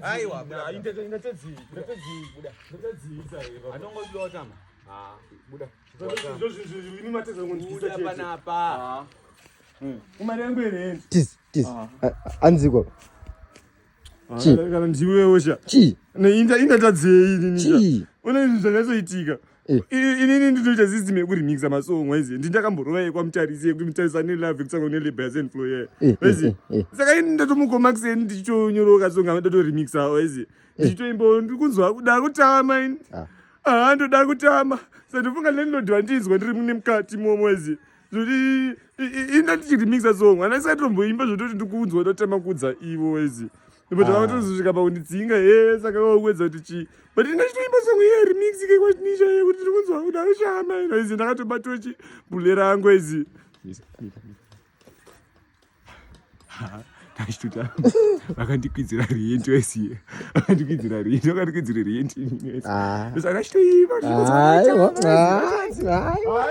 Aiwa, buda. Buda panapa. Imari yangu here? Tizi, tizi. Anziko. Chii? Kana ndiwewo sha. Chii? Indatadzei inini? Chii? Une zvinhu zvakaizoitika. Inini ndinoita system yekuremixa masong, waizi ndindakamborova yekwaMutarisi, yekuti Mutarisi ane love yekutsanga une label yaSaintflow ye, waizi. Saka ini ndatomukomaxeni ndichitonyoroka song, ndatoremixa, waizi, ndichitoimba, ndiri kunzwa kuda kutama ini. Ah, ndoda kutama. Saka ndofunga landlord vandinzwa ndiri mune mukati momo, waizi, zvoti inda ndichiremixa song, ana isatomboimba, zvototi ndikunzwa ndatama kudza ivo, waizi, but vakatozosvika pakundidzinga. He, saka vakuedza kuti chii? But ndachitoimba song iye remix kekwanisha yekuti ndiri kunzwa kuda kushama ino, izi ndakatobatwa chi bhule rangu izi ndachitotamba. Vakandikwidzira rent wesiye, vakandikwidzira rent, vakandikwidzira rent. Saka ndachitoimba. Aiwa. Aiwa.